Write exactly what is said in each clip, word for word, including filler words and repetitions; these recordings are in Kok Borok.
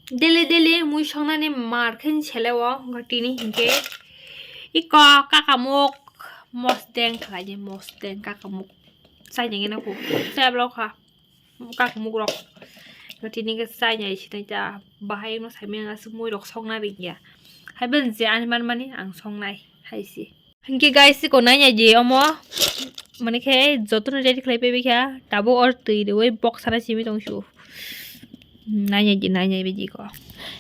Daily daily mui songnani mar khe sele o, wngkha tini hinkhe iko kakamuk mosdeng khlai di, mosdeng kakamuk chainai gana kho, chai bwlok kha kakamuk rok. Tini khe chainai sinai ta bahai no saimanya aswk mui rok songna rwngya. Haiben je ani man mani ang songnai hai se. Hinkhe guys, iko nainai di omo. Mani khe jotono ready khlai paibai kha. Tabuk or twi rwi box sana simi tong su. Nainai di, nainai bai di ko.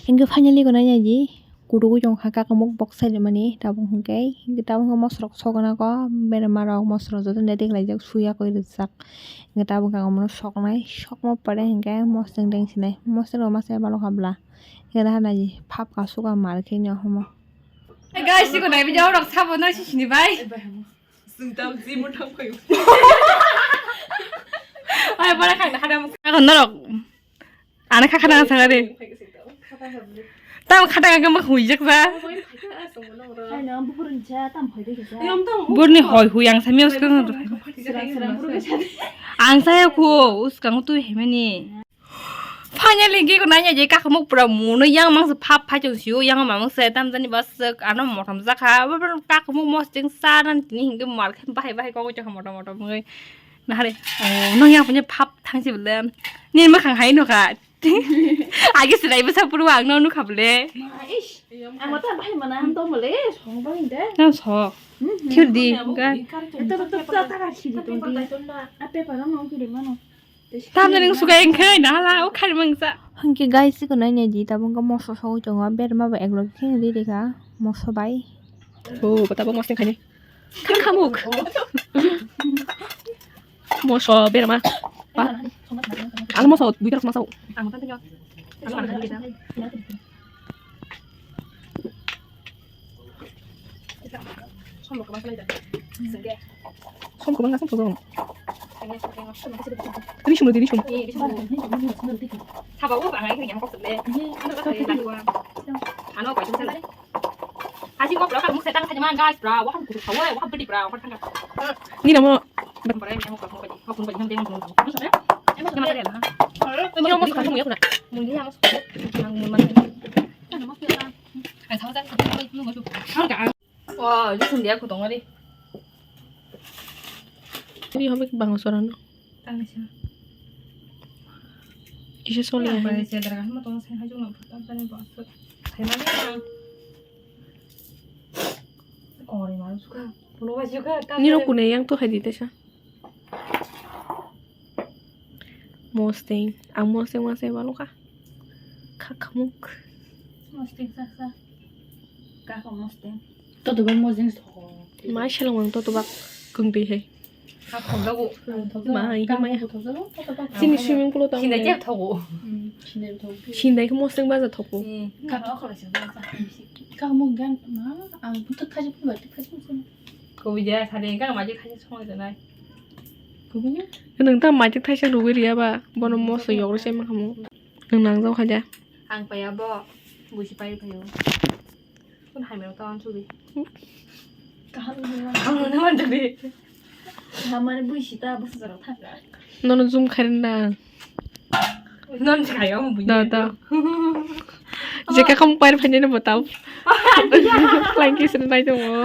Hinkhe finally iko nainai di. Kutugo tong kha kakamuk box sai mani. Tabuk hinkhe, hinkhe tabuk hinkhe mosrok sogana ko. Berma rok mosrok jotono ready khlaijak, suya koi rijak. Hinkhe tabuk kakamuk no soknai. Sokma pore hinkhe mosdeng deng sinai. Mosdeng rok ma sai balo kha bla. Hinkhe nainai di. Phap ka suka mar khe ni omo. Guys, siko nai bijao rok sabo no sisini bai. Sungtam ji mo thang phayo. Ai, bara khang da khada mo. Ako norok. Ana kha khada sanga de. Tam khada ga ma hui jak ba. Burni hoi hui ang sami os ko. Ang saya ko us kang tu hemeni. Finally, giko nanya je kakamuk pura muno yang mangsa phap phai chong sio, yang mamang se tam jani bas ano motom jakha, kakamuk mosdeng sa nan tini hinge mar khe bahai bahai kok chokha motom motom ngai. Nahare, oh, no yang punya phap thang si bele. Ni makhang hai no kha. Agi silai bwsa puru ang no nukha bele. Ma, ish. Ang mata bahai mana ham to mole, song bang de. Nang so. Thir di, ga. Eto to to ta ta ka siri to di. Ape para no kiri mano. Tamni ring suka engkhe na hala o khari mangsa. Hwnkhe guys, siko nai nai di, tabuk wngkha moso sogwi tongo, berma bo eklog khe ri rikha moso bai. O, tabuk moso khaini. Khamuk. Moso berma. Ba. Ang moso duita rok masa. Som kwbangma som thogo. Risum rw di, risum. Sabo o bang ai yang kok le. Ano kok sele. Aji kok lo kan mukse tang saja mang guys bra, wahan kudu khawa, wahan bedi bra, wahan tangka. Ni namo. Bang bra yang kok kok kok kok yang yang. Ni masa ya. Ni masa ya. Ni masa ya. Ni masa ya. Ang sama sama lu mau. Ang ka. Oh, ini sendiri aku tong ari. Ini hobi bang suara no. Tang sih. Kisa sole. Yang pada saya darah sama tong saya haju nggak bertambah nih bang. Saya mana? Kori malu suka. Pulo baju ka. Ni rok kune yang tu hai di tesa. Mosteng, ang mosteng ma se balo ka. Kha khamuk. Mosteng sa sa. Ka ko mosteng. To to bang mosteng so. Ma shalong ang to to bak kung di hai. Ka ko dago. Ma, ma. Sini swimming pool to. Sini je thogo. Sini thogo. Sini dai ko mosteng ba ja thogo. Ka ko ko sa. Ka mo gan ma ang buta khaji pun ba khaji pun. Kubui ja sari ka ma je khaji song ja nai. Kubui. Nung ta majik thaisa rugui riya ba, bono moso yogre se makhamu. Nung nangjao khaja. Ang paya bo, buisi pai phayo. Kun hai mero ta ansuri. Kaham ni ma. Ang na man jadi. Kaham mane buisi ta bwsa jaro thang. Nono zoom khairenda. Non chayo mo. Da, da. Jeka kam pair phane no batao. Lang kis na nai tongo.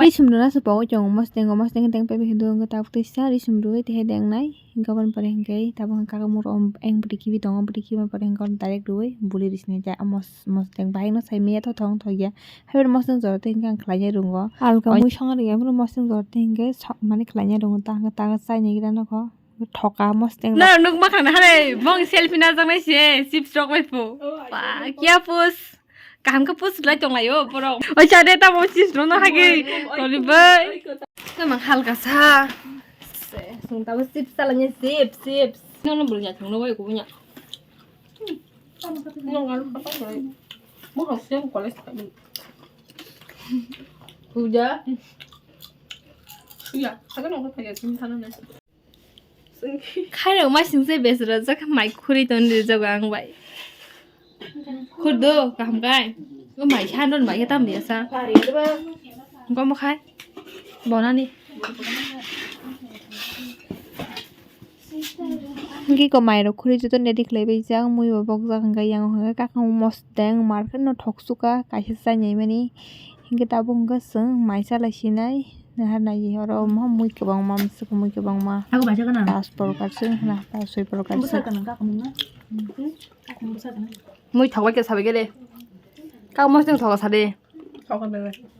Risum rwna se pogo chong mosteng mosteng teng pe hindu wngkha tabuk tei sa risum rwi tei deng nai. Gabon pore hingke tabuk hingke kakamuro eng bwrwi kibi tongo, bwrwi kibi pore hingke direct rwi buli risini ja mos mosteng bahai no sai maya tho thong thok ya. Haibere mosteng jora tei hingke ang khlai ya rungo. Alka mui songo ringya mosteng jora tei hingke mani khlai ya rungo ta hingke ta chai ni gira nokho. Thoka mosteng. Na nuk ma khana hare bong selfie na jang nai se chips rok bai phu. Ba kya pus. Kaham khe pus lai tong lai o borok. Oi cha de ta mo chips rok no hagi. Kori bai. Te mang halka sa. Sung ta chips ta lai chips chips. No no bul nya thung no bai ko nya. No ngal pa pa. Mo hang sem college ka. Puja. Suya. Saga no ka ya sim thana na. Khairok mai singse besra jak mai khuri ton ri jago ang bai. Khurdo kaham kai. O mai sandon mai tam dia sa. Gomo khai. Bonani. Hingke ko mairok khuri joto ready khlai bai jak, mui bo bokjak hingke yang hingke kakang mosdeng market no thok suka kaisa chainai mani hingke tabuk hingke chwng mai chalai sinai nahar nai oro omo mui kwbangma mswk mui kwbangma. Ako bai jak na. Pas prokar se wngkha na, pas soi prokar se. Bwsa kana kakang na. Kakang bwsa kana. Mui thok bai khe sabai khe de. Kak mosdeng thok sadi. Thok bai bai.